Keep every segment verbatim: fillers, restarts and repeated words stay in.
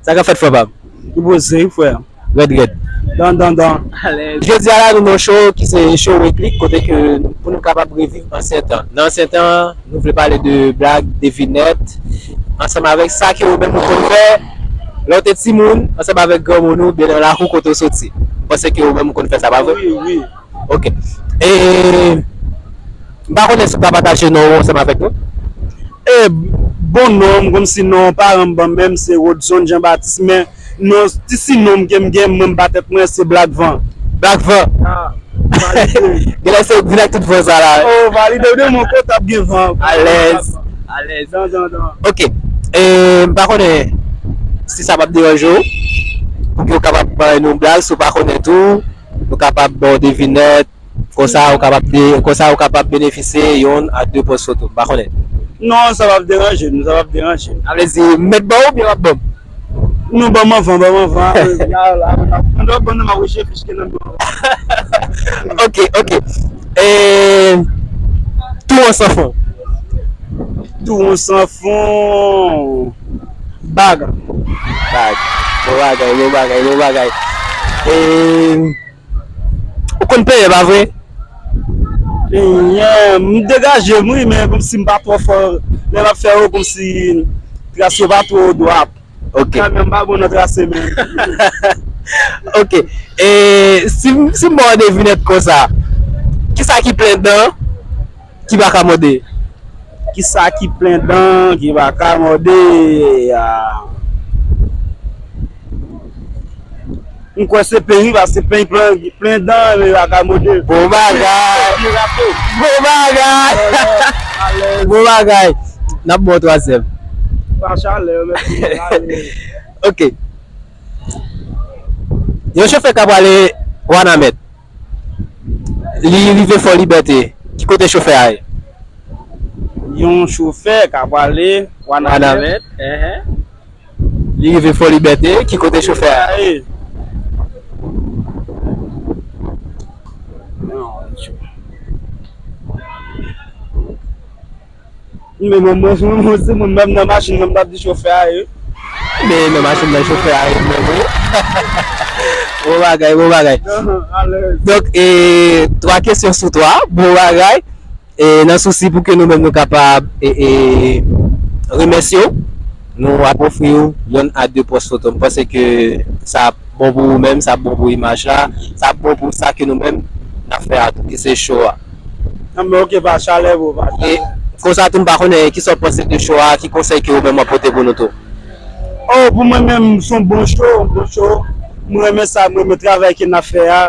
Sa k ap fèt, frè pa m? Ou poze, wi, frè. Rèd, rèd. Dan, dan, dan. Alèz. Jodi a la, nou nan show ki se show Reclick, kote ke nou, pou nou kapab reviv ansyen tan. Nan ansyen tan, nou vle pale de blag, devinèt, ansanm avèk sa ke ou menm ou konn fè lè w te timoun, ansanm avèk granmoun ou, byen nan lakou kote w soti. M panse ke ou menm ou konn fè sa, pa vre? Wi, wi. Ok. E, m pa konnen si w ka pataje non ou ansanm avèk nou. E, bon non m, kòmsi non paran m ban m menm, se Rodson Jean Baptiste, men non, ti sinon m ke m gen, mwen m ba tèt mwen, se Black Van. Black Van. Ah, valide. Genlè se vin ak tout van sa la. Oh, valide, ou de mon kote ap gen van. Alèz. Alèz. Dan, dan, dan. Ok. E, m pa konnen si sa p ap deranje w, pou ke w kapab bay nou blag, si w pa konnen tou, nou kapab ba w devinèt, konsa ou kapab de, konsa ou kapab benefisye youn a de pòz foto. M pa konnen. Non, sa p ap deranje nou, sa p ap deranje nou. Sa vle di, m mèt ba w oubyen w ap ban m? Non, ban m anvan, ban m anvan. La, la, la. Pandan w ap ban m nan, m ap reche fich ki nan men w. Ok, ok. E, tou an san fon. Tou an san fon. Bag. Bag. Bon bagay, bon bagay, bon bagay. E, ou konn penyen, pa vre? Penyen, m degaje m, wi, men kòmsi m pa twò fò. Lè m ap fè yo, kòmsi tras yo pa twò dwat. Ok. Kalmè m pa bon nan trase menm. Ok. E si, si m ba w devinèt konsa, kisa ki plen dan, ki pa ka mòde? Kisa ki plen dan, ki pa ka mòde? Ah. M kwè se peny, paske peny plen, plen dan, men pa ka mòde. Bon bagay. Bon bagay. Alèz. Bon bagay. N ap ba w twazyèm. Pa chalè, mèsi. Ok. Yon chofè k ap prale Wanament. Li rive Fò Libète. Ki kote chofè a ye? Yon chofè k ap prale Wanament. Wanament, enhen. Li rive Fò Libète, ki kote chofè a ye? Men mwen, mwen, mwen, mwen, se mwen menm nan machin nan, m t ap di chofè a ye. Men nan machin nan, chofè a ye menm, wi. Bon bagay, bon bagay. Alèz. Donk, e, twa kesyon sou twa, bon bagay. E nan sousi pou ke nou menm nou kapab, e, e, remèsye w, nou ap ofri w youn a de pòz foto. M panse ke sa ap bon pou ou menm, sa ap bon pou imaj la, sa ap bon pou sa ke nou menm n ap fè a tou, ki se show a. Anben, ok, pa chalè, bro, pa chalè. E konsa tou, m pa konnen kisa w panse de show a, ki konsèy ke ou menm w ap pote pou nou tou? Oh, pou mwen menm, se yon bon show, yon bon show. Mwen renmen sa, mwen renmen travay ke n ap fè a.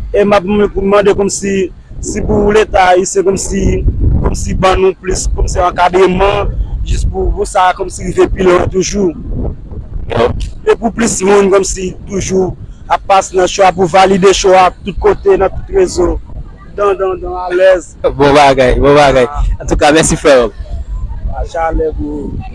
E m ap mande kòmsi, si pou Leta ayisyen kòmsi, kòmsi ban nou plis, kòmsi ankadreman, jis pou, pou sa kòmsi rive pi lwen toujou. E pou plis moun kòmsi toujou ap pase nan show a, pou valide show a tout kote, nan tout rezo. Dan, dan, dan, alèz. Bon bagay, bon bagay. Antouka, mèsi frè m. Pa chalè pou ou.